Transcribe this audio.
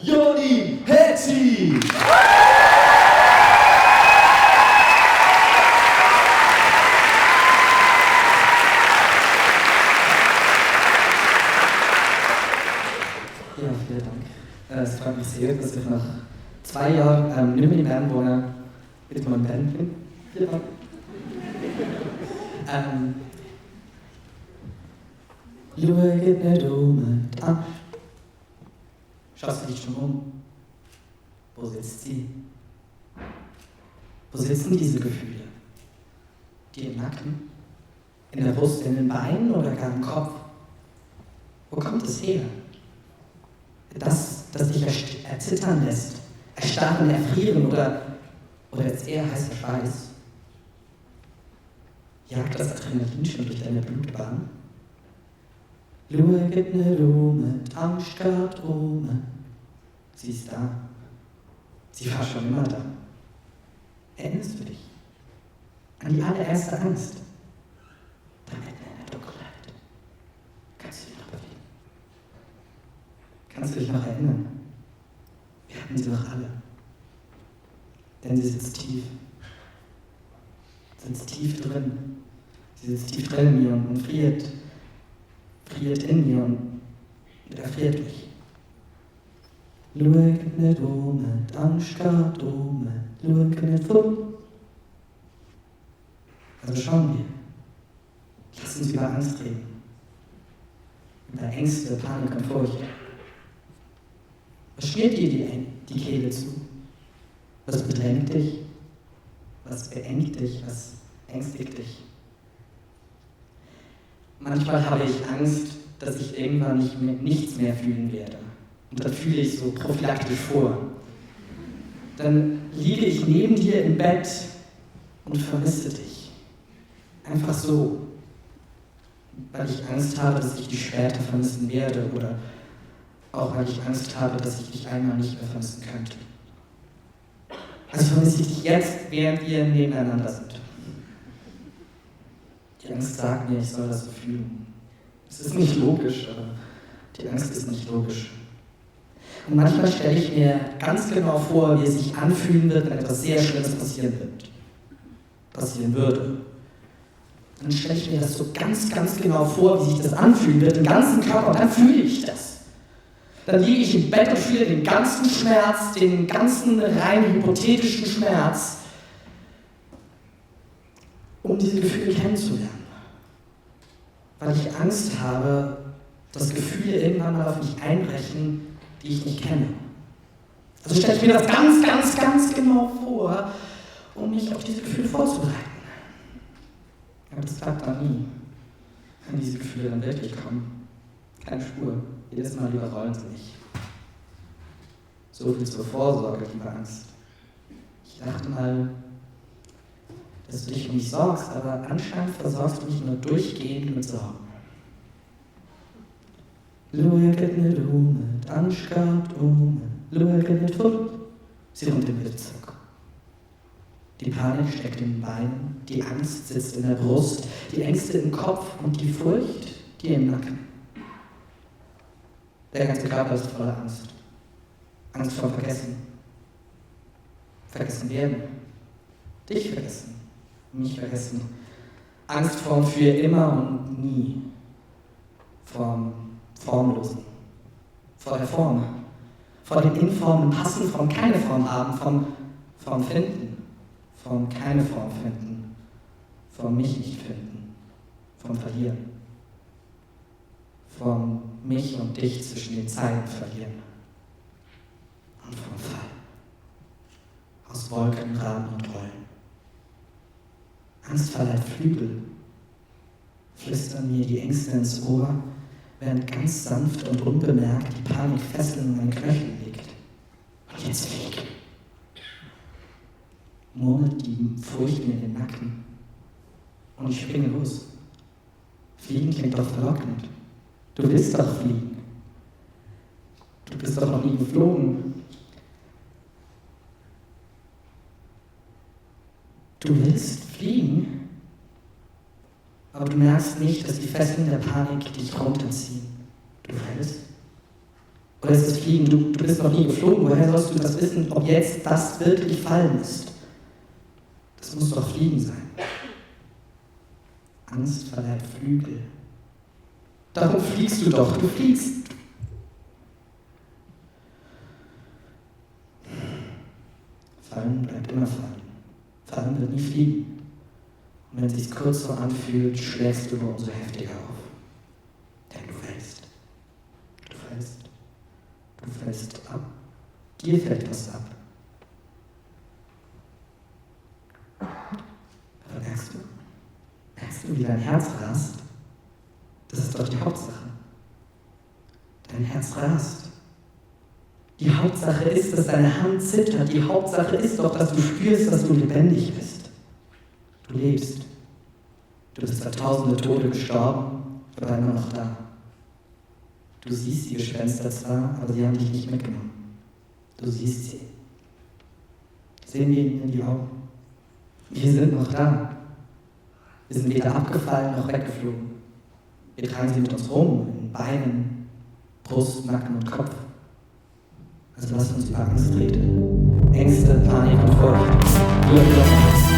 Joni Hetzi! Ja, vielen Dank. Es freut mich sehr, dass ich nach 2 Jahren nicht mehr in Bern wohne, wieder mal in Bern bin. Vielen Dank. Schaut nicht mit an. Schaust du dich schon um? Wo sitzt sie? Wo sitzen diese Gefühle? Die im Nacken? In der Brust, in den Beinen oder gar im Kopf? Wo kommt es her? Das dich erzittern lässt, erstarren, erfrieren oder jetzt eher heißer Schweiß. Jagt das Adrenalin schon durch deine Blutbahn? Schaut nicht mit Angst geht um. Sie ist da. Sie war schon immer da. Erinnerst du dich an die allererste Angst? Da mitten in der Dunkelheit. Kannst du dich noch bewegen? Kannst du dich noch erinnern? Wir hatten sie doch alle. Denn sie sitzt tief. Sitzt tief drin. Sie sitzt tief drin in mir und friert in mir und erfriert mich. Schaut nicht mit Angst geht um. Schaut nicht voll. Also schauen wir. Lass uns über Angst reden. Über Ängste, Panik und Furcht. Was schnürt dir die Kehle zu? Was bedrängt dich? Was beengt dich? Was ängstigt dich? Manchmal habe ich Angst, dass ich irgendwann nichts mehr fühlen werde. Und das fühle ich so prophylaktisch vor. Dann liege ich neben dir im Bett und vermisse dich. Einfach so. Weil ich Angst habe, dass ich dich später vermissen werde oder auch weil ich Angst habe, dass ich dich einmal nicht mehr vermissen könnte. Also vermisse ich dich jetzt, während wir nebeneinander sind. Die Angst sagt mir, ich soll das so fühlen. Es ist nicht logisch, aber die Angst ist nicht logisch. Und manchmal stelle ich mir ganz genau vor, wie es sich anfühlen wird, wenn etwas sehr Schlimmes passieren würde. Dann stelle ich mir das so ganz, ganz genau vor, wie sich das anfühlen wird, im ganzen Körper, und dann fühle ich das. Dann liege ich im Bett und fühle den ganzen Schmerz, den ganzen rein hypothetischen Schmerz, um diese Gefühle kennenzulernen. Weil ich Angst habe, dass Gefühle irgendwann mal auf mich einbrechen, die ich nicht kenne. Also stelle ich mir das ganz, ganz, ganz genau vor, um mich auf diese Gefühle vorzubereiten. Aber das klappt dann nie, wenn diese Gefühle dann wirklich kommen. Keine Spur. Jedes Mal überrollen sie mich. So viel zur Vorsorge, liebe Angst. Ich dachte mal, dass du dich um mich sorgst, aber anscheinend versorgst du mich nur durchgehend mit Sorgen. Schaut nicht mit Angst geht um. Schaut nicht voll. Sie runter wieder zurück. Die Panik steckt in den Beinen, die Angst sitzt in der Brust, die Ängste im Kopf und die Furcht, die im Nacken. Der ganze Körper ist voller Angst. Angst vor Vergessen. Vergessen werden. Dich vergessen. Mich vergessen. Angst vorm für immer und nie. Vorm Formlosen. Vor der Form. Vor dem Informen Passen, vom keine Form haben, vom Finden. Vom keine Form finden. Vom mich nicht finden. Vom Verlieren. Vom mich und dich zwischen den Zeilen verlieren. Und vom Fall. Aus Wolken, Raben und Rollen. Angst verleiht Flügel. Flüstern mir die Ängste ins Ohr, während ganz sanft und unbemerkt die Panik Fesseln um meinen Knöchel legt. Und jetzt flieg. Murmelt die Furcht mir in den Nacken. Und ich springe los. Fliegen klingt doch verlockend. Du willst doch fliegen. Du bist doch noch nie geflogen. Du willst fliegen, aber du merkst nicht, dass die Fesseln der Panik dich runterziehen. Du fällst Oder ist das Fliegen? Du bist noch nie geflogen. Woher sollst du das wissen, ob jetzt das wirklich Fallen ist? Das muss doch Fliegen sein. Angst verleiht Flügel. Darum fliegst du doch. Du fliegst. Fallen bleibt immer fallen. Fallen wird nie fliegen. Und wenn es sich kurz so anfühlt, schlägst du nur umso heftiger auf. Denn du fällst. Du fällst. Du fällst ab. Dir fällt was ab. Aber merkst du, wie dein Herz rast? Das ist doch die Hauptsache. Dein Herz rast. Die Hauptsache ist, dass deine Hand zittert. Die Hauptsache ist doch, dass du spürst, dass du lebendig bist. Du lebst. Du bist zwar tausende Tode gestorben, aber immer noch da. Du siehst die Gespenster zwar, aber sie haben dich nicht mitgenommen. Du siehst sie. Sehen wir ihnen in die Augen. Wir sind noch da. Wir sind weder abgefallen noch weggeflogen. Wir tragen sie mit uns rum, in Beinen, Brust, Nacken und Kopf. Also lass uns über Angst reden. Ängste, Panik und Furcht. Wir